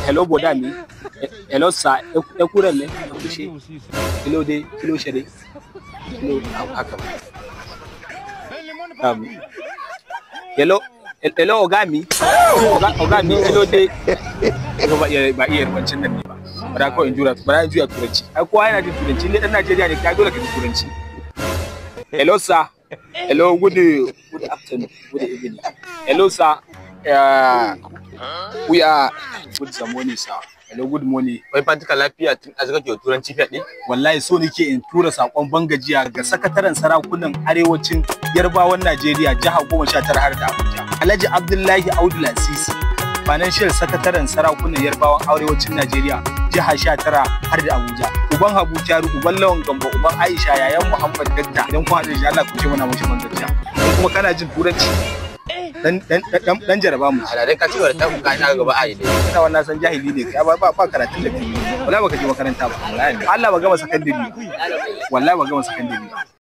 Hello bọ̀dá mi. Hello sir. Ẹ kú rẹ̀lẹ́. Ẹ kú ṣe. Kí ló dé? Kí ló ṣẹlẹ̀? Kí ló haka ba? Um, hello, hello ọ̀gá mi. Ọ̀gá mi, kí ló dé? Ba iya ba iya yarbancin nan ne ba. Bara kawai in jura, bara in juya turanci. Ai kowa yana jin turanci, ne dan Najeriya ne, kai dole ka ji turanci. Hello sir. Hello, good afternoon, good evening. Hello sir. We are good morning sir. Hello, good morning. Wai fantika lafiya tun a kake turanci fyaɗe? Wallahi so nake in tura sakon bangajiya ga sakataren sarakunan arewacin Yarbawan Najeriya jiha 19 har da Abuja. Alhaji Abdullahi Audu Lasisi, financial sakataren sarakunan Yarbawan arewacin Najeriya jiha 19 har da Abuja. Uban Habu Kyaru, uban Lawan Gambo, uban Aisha, yayan Muhammad Gadda. Idan kun haɗu da shi Allah ku ce muna mashi bangajiya. In kuma kana jin turanci dan dan dan dan jaraba mu. A da ka ci gaba da takun ka ina gaba a yi dai. Ina wannan san jahili ne kai, ba ba karatun da kai. Wallahi baka je makaranta ba. Allah ba gama sakandare. Wallahi ba gama sakandare.